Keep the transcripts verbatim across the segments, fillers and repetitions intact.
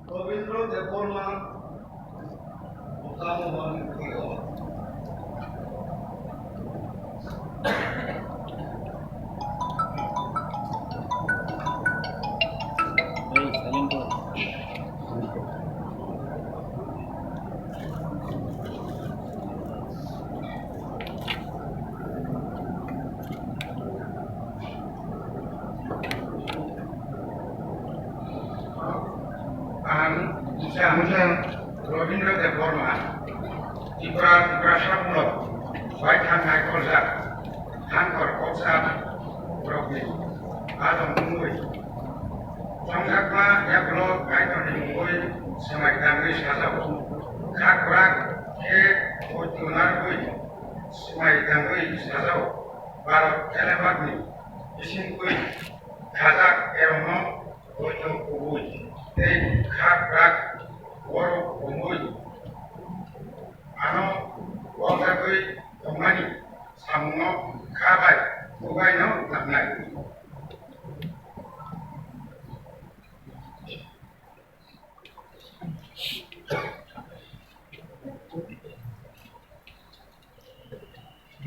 Robindra Debbarma, Muktamohan Kigo. Ang Mujang Robindra Debbarma, Tripura, Tiprasa mungno baithang naikolrok Thankor koksa rokni adong wngwi chongjakma yakulo Kaitorni mungwi swmai tangwi sajao. Kha kwrak khe poito narwgwi swmai tangwi sajao. Bharat elembakni bisingtwi khajak kerongno poito kubui tei kha kwrak borok wngwi ano wngjakgwi tongmani samungno kha bai bubaino nangnai.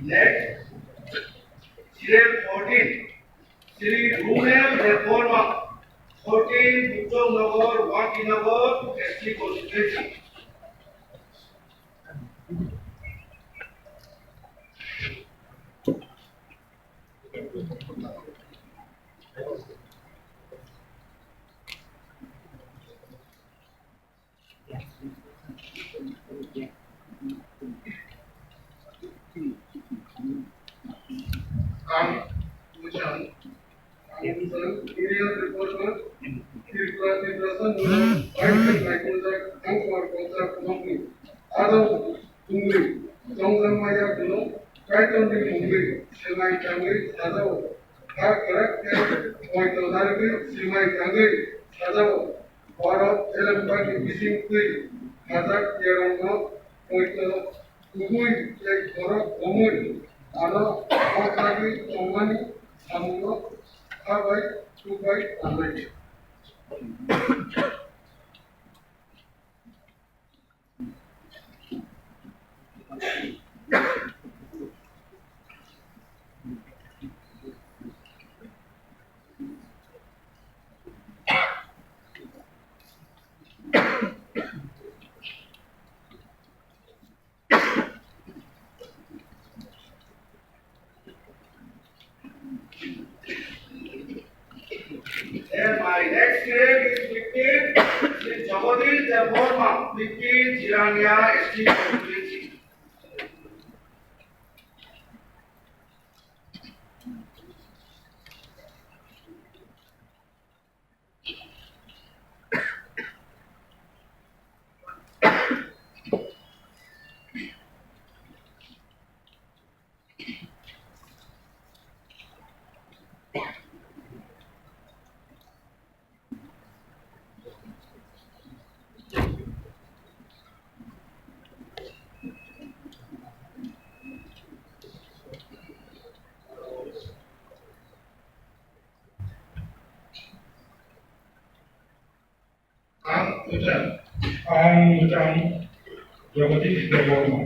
Next, serial fourteen, Sri Rumel Debbarma, fourteen, Bujong Nagar, Wangkhi Nagar, S T constituency. Ang Mujang, ang Mujang, Area Reporter, Tripura, Tiprasa mungno baithang naikolrok Thankor koksa kubui adong wngwi chongjakma yakulo Kaitorni mungwi swmai tangwi sajao. Kha kwrak khe poito narwgwi swmai tangwi sajao. Bharat elembakni bisingtwi khajak kerongno poito kubui tei borok wngwi ano wngjakgwi tongmani samungno kha bai kuk bai tangnai. And my next name is Mikin Sri Jagadish Debbarma, Mikin Jirania S T constituency. Ang Mujang. Ang Mujang Jagadish Debbarma.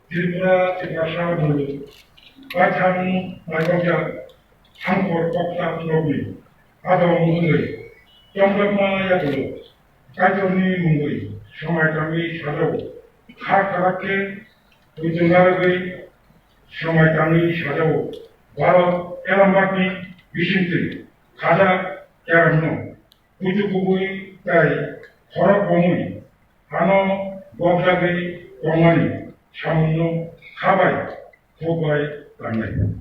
Tripura, Tiprasa mungno baithang naikolrok Thankor koksa rokni adong wngwi chongjakma yakulo Kaitorni mungwi swmai tangwi sajao. Kha kwrak khe poito narwgwi swmai tangwi sajao. Bharat elembakni bisingtwi khajak kerongno poito kubui tei khorok bomwi ano wngjakgwi tongmani samungno kha bai kuk bai tangnai.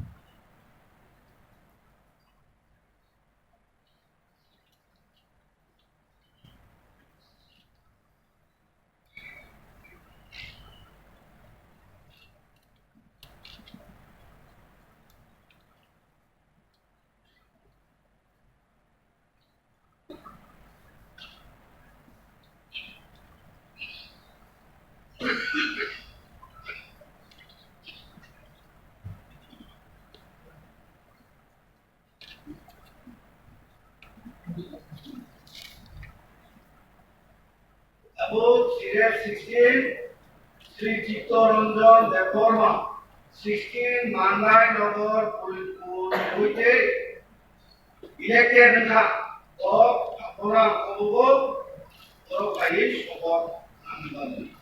Abo serial sixteen, Sri Chittaranjan Debbarma, sixteen Mandai Nagar, Pulpul, Boite, elected wngkha, o, borok ang kobogo, borok kaiwi sobo nangmani.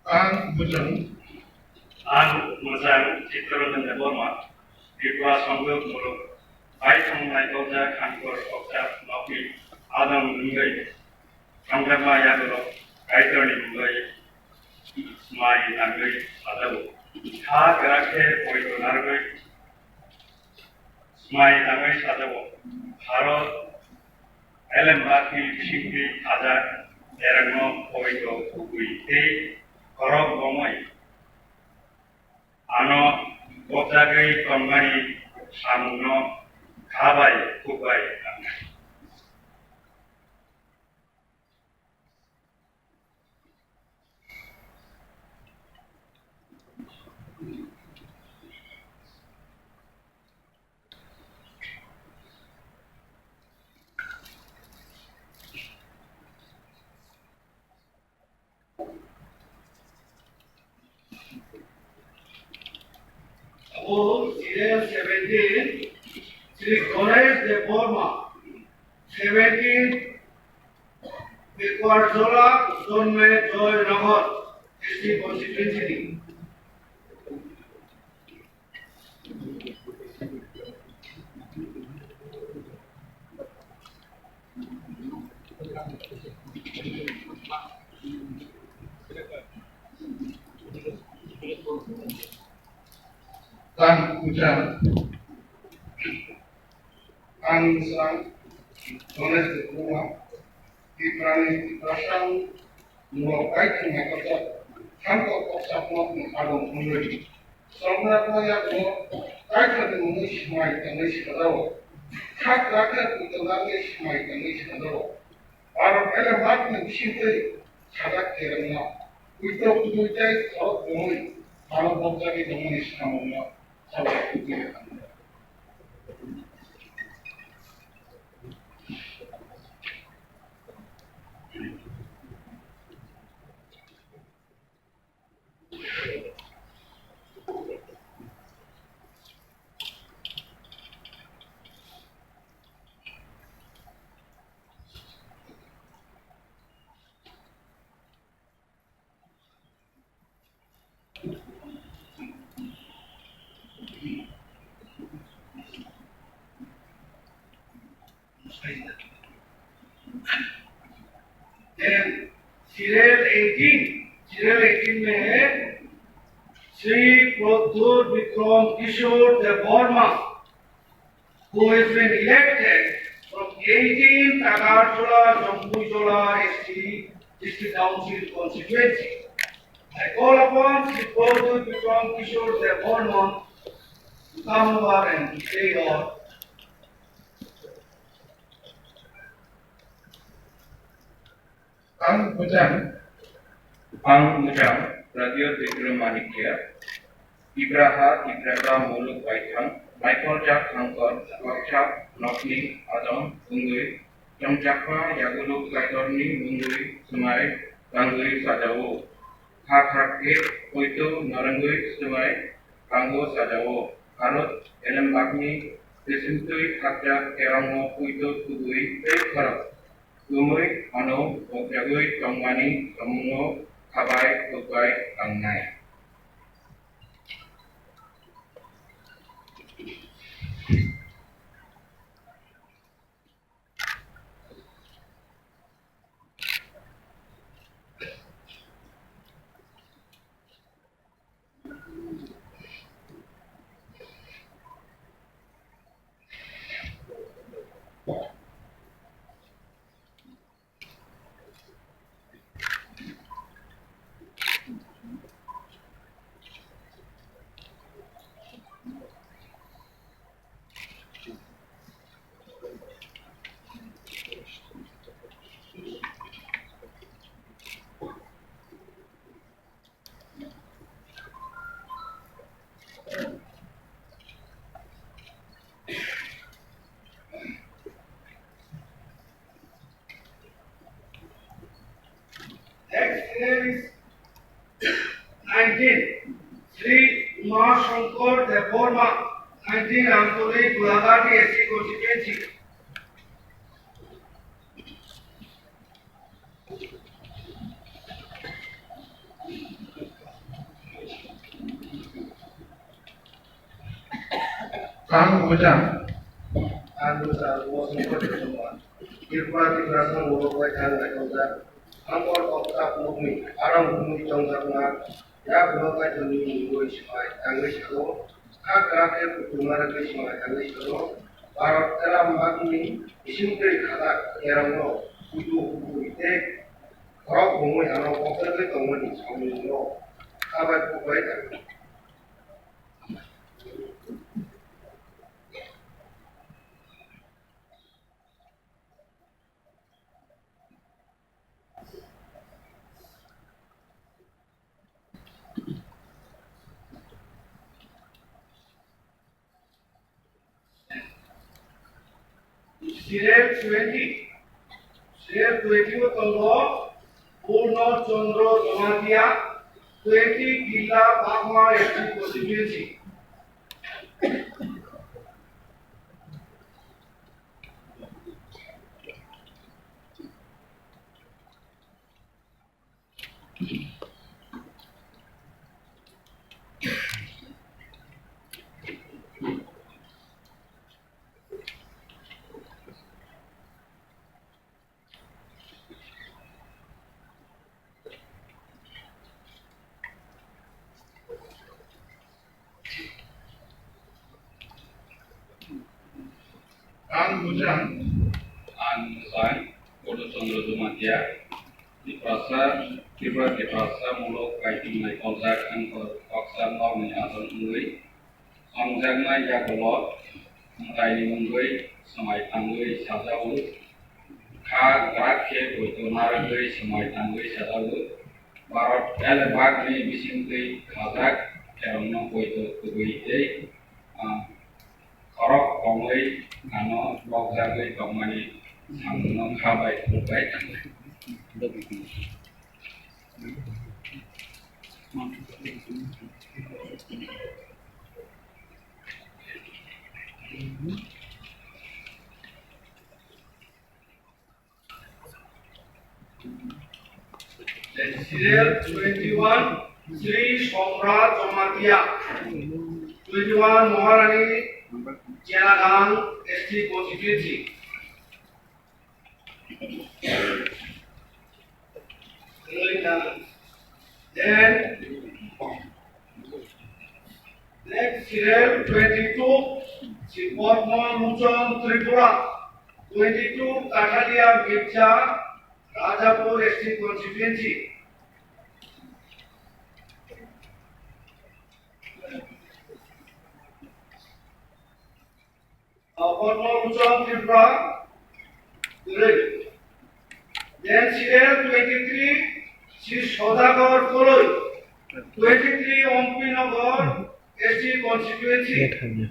Ang bujang. Ang bujang Chittaranjan Debbarma, Tripura Songhuk Muluk, bai thang naikolja khangkor kokjak nokni adam wngwi thangjakma yagulo Kaitorni mungwi smai nangwi sajao. Kha kwrak khe poito narwgwi smai nangwi sajao. Bharat Elembakni bisingtwi khajak derangno poito kubui tei khorok bomwi ano gopjagwi tongmani samungno kha bai khuk bai nangnai. Abo serial seventeen, Sri Ganesh Debbarma, seventeen, Bekwarjola, Jonme Joy Nagar, S T constituency ni. Tang kuchang. Ang Sang Ganesh Debbarma, Tiprani Tiprasang mungno kaitor naikajak, thangkok kokchakno agom wngwi. Chwrairokno yakno kaitorni mungwi swmai tangwi sajao. Kha kwrak khe poito narwgwi swmai tangwi sajao. Bharat Elembakni bisingtwi khajak derangno poito kubui tei khorok bomwi ano bokjagwi tongmani samungno sajak kubui. Then serial eighteen, serial eighteen में है श्री प्रद्युत विक्रम किशोर Debbarma, who has been elected from eighteen Tagarjola Jampuijola S T District Council constituency. I call upon Shri Pradyot Bikram Kishore Debbarma to come over and say your Ang bujang. Ang bujang, Pradyot Bikram Manikya. Tipraha, Tiprasa, Muluk Baithang, Michael Jak Hangkor, Wakchak, Nokni, Adam, Ungui, Chongchakma, Yagulu, Kaitorni, Mungui, Sumai, Tangui, Sajao. Hak hak ke, Poito, Narangui, Sumai, Tango, Sajao. Harut, Elembakni, Tesintui, Hakjak, Kerango, Poito, Tugui, Tei Khorok. Kwmwi ano bokjagwi tongmani samungo khabai khukbai tangnai. Nineteen Ramtoli Golaghat S C constituency. Ang bujang. Ang bujang, bo sengkho de songma. Tripura, Tripura sang borok bai thang nai tongjak. Ang bor kok tak nukni, arang bumui tongjakma. Yak no kaitor ni mungwi swmai tangwi salo. Kha kra khe kuchuma rwgwi swmai tangwi salo. Bharat elam bagni bising twi khajak kerongno kutu kutu tei khorok bumui ano kokrwgwi tongmani samungno khabai khukbai tangwi. Serial twenty, serial twenty o tongo Purno Chandra Jamatia, twenty Killa Pakma S T constituency. Ang bujang. Ang bujang, Purno Chandra Jamatia, Tiprasa, Tripura Tiprasa muluk kaiting nai koljak ang kok-, koksa nokni aswk wngwi, songjaknai yagulo mwtaini mungwi swmai tangwi sajago, kha kwrak khe poito narwgwi swmai tangwi sajago. Bharat elembakni bisingtwi khajak kherokno poito kubui tei, ah, khorok tongwi ano lokjagwi tongmani samungno kha bai khuk bai tangwi. Serial twenty-one, Sri Somrat Jamatia, twenty-one Maharani Chelagang S T constituency. Then, next serial twenty-two, Sri Padma Lochon Tripura, twenty-two Kathalia Mircha, Rajapur S T constituency. Padma Lochon Tripura, kwrwi. Then serial twenty-three, Sri Sodagar Koloi, twenty-three Ompi Nagar, S T constituency.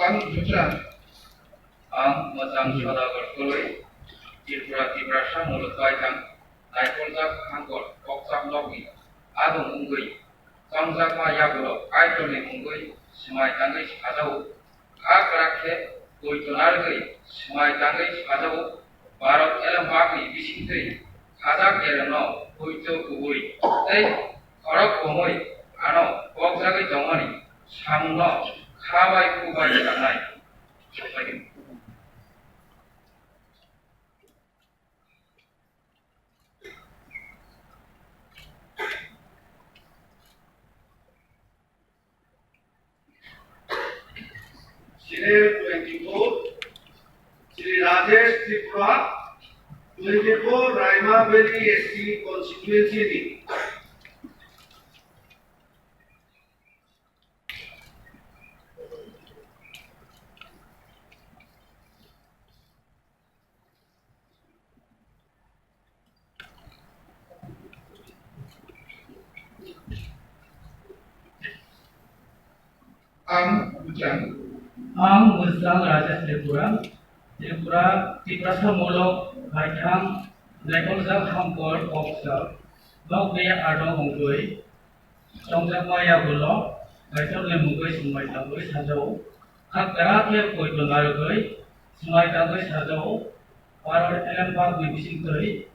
Ang Bhutan, ang Mwchang Sodagar Koloi, Tripura, Tiprasa muluk baithang, naikoljak hangkor kokcham nokni adong wngwi, chongjakma yagulo Kaitorni mungwi swmai tangwi sajago. Kha kwrak khe twi twnargwi swmai tangwi sajago. Bharat elembakni bisingtwi khajak kerongno poito kubui tei khorok bomwi ano kokjagwi tongmani samungno kha bai khuk bai tangnai. Serial twenty-four, Sri Rajesh Tripura, twenty-four Raima Valley S T constituency ni. Ang Bujang. Ang Bujang Rajesh Tripura. Tripura, Tiprasa Muluk Baithang Naikoljak Hamkor Kokjak Nokni Ardom Wngwi Chongjakma Yagulo Kaitorni Mungwi Swmai Tangwi Sajao. Kha kwrak khe poito narwgwi Swmai Tangwi Sajao. Paror elembakni bisingtwi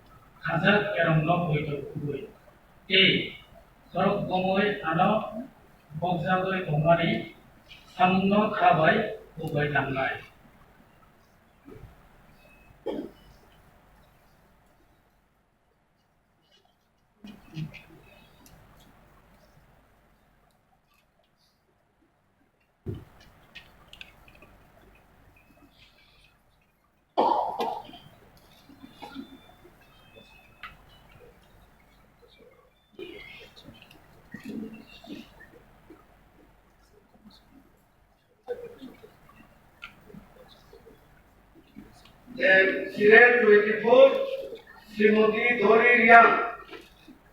khajak kerongno poito khugwi tei khorok bomwi ano bokjagwi tongmani samungno kha bai bubai tangnai. Then serial twenty-four, Srimati Dhori Riang,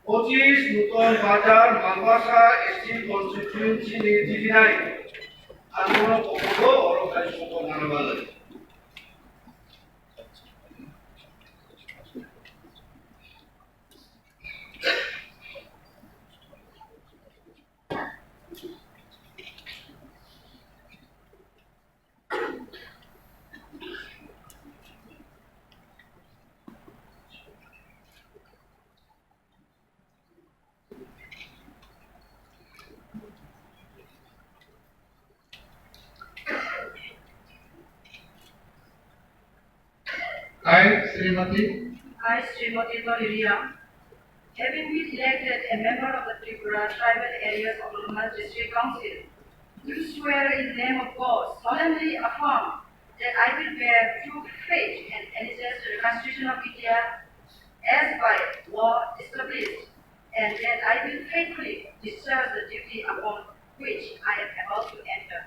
pochis Nuton Bazar, Malbasa S T constituency ni G D nine. Ang bono kokogo oro khai sokok nana bagwi. I, Srimati. I, Srimati Dhori Riang, having been elected a member of the Tripura Tribal Areas Autonomous District Council, do swear in the name of God, solemnly affirm that I will bear true faith and allegiance to the Constitution of India as by law established, and that I will faithfully discharge the duty upon which I am about to enter.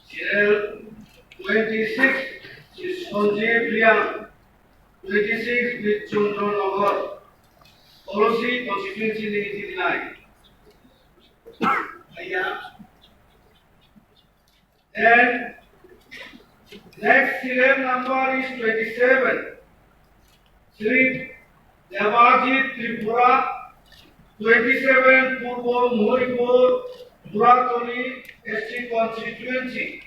Serial twenty-six, Sanjeev Riang, twenty-six, Birchandra Nagar, Kolosi constituency ni G D nine. Aya. And next serial number is twenty-seven. Sri Debajit Tripura, twenty-seven Purbo Mohipur, Buratoli S T constituency.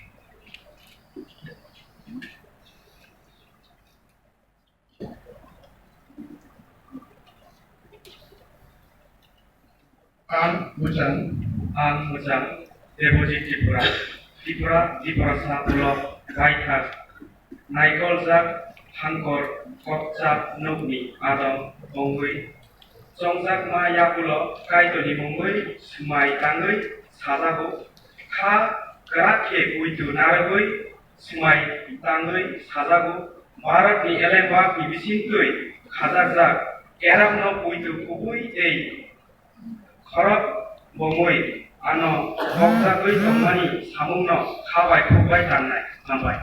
Ang Bujang. Ang Bujang, Debojit Tripura, Tripura, Tiprasa Muluk Baithang Naikoljak Hamkor Kokjak Nokni Ardom Wngwi Chongjakma Yagulo Kaitorni Mungwi Swmai Tangwi Sajago. Kha kwrak khe poito narwgwi Swmai Tangwi Sajago. Bharatni elembakni bisingtwi khajakjak kerongno poito khugwi tei khorok bomwi ano bokjagwi tongmani samungno kha bai khuk bai tangnai. Hambai.